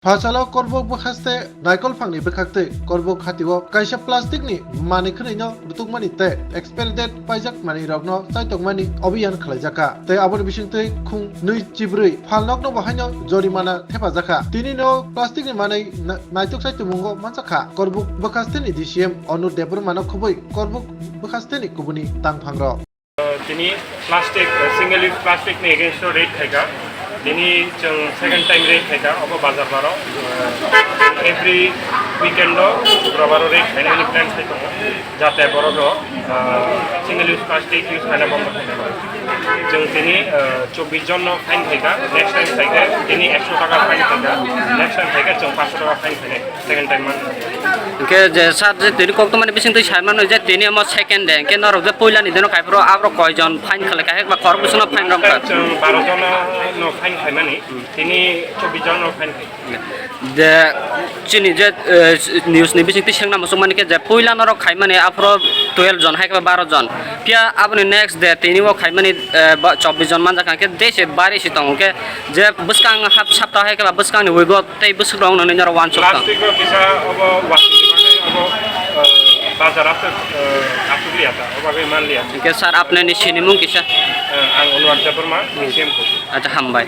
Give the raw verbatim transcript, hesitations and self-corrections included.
Phasalo korbuk bwkhaste naikol phangni bwkhaktwi korbuk hatio kaisa plastic ni manwi khwnwino rutukmani tei expiry date paijak manwi rokno chaitokmani obiyan khwlaijakha tei aboni bisingtwi khung nwi chibrwi phalnokno bo haino jorimana thepajakha. Tini no plastic ni manwi na-, naitok chaitumungo manjakha. Korbuk bwkhasteni D C M Onu Debbarmano khubui korbuk bwkhasteni kubuni tangphangrok. Tini plastic, single use plastic ni against o raid khaika. Tini chwng second time raid khaika, obo bazar baro. Every weekend o Shukrobar o raid khainani plan khai tongo. Jate borok o, ah, single use plastic use khaina bondo khaina. Chwng tini, ah, chobbish jon no fine khaika, next time khaika, tini ekso taka fine khaika, next time khaika chwng paanch sho taka fine khainai. Second time man. Hingke je sir je tini koktwmani bisingtwi sai mano je tini omo second day, hingke norok je puilani dino kaiphuru aborok koijon fine khlai kha, hekba khorok bwswkno fine romkha? Chwng baro jono no fine khaimani, tini chobbish jono fine khai. Je chini je, eh, news ni bisingtwi sengna muchungmani khe je puila norok khaimani aphuru twelve jon hai khe baro jon. Phiya aboni next day tini o khaimani, eh, ba, chobbish jon manjakha, hingke de se bari se tongo, hingke je bwskang hap sapta hai khe ba bwskangni week o tei bwswk rok nwnwi norok wansuk tong. Plastic rok kisa obo wasing ni bagwi obo, eh, bazar aswk, eh, aswk liya ta, obo bagwi man liya. Hingke sir, apni ni sinimung kisa? Eh, ang Anwar Debbarma, D C M ko. Acha, hambai.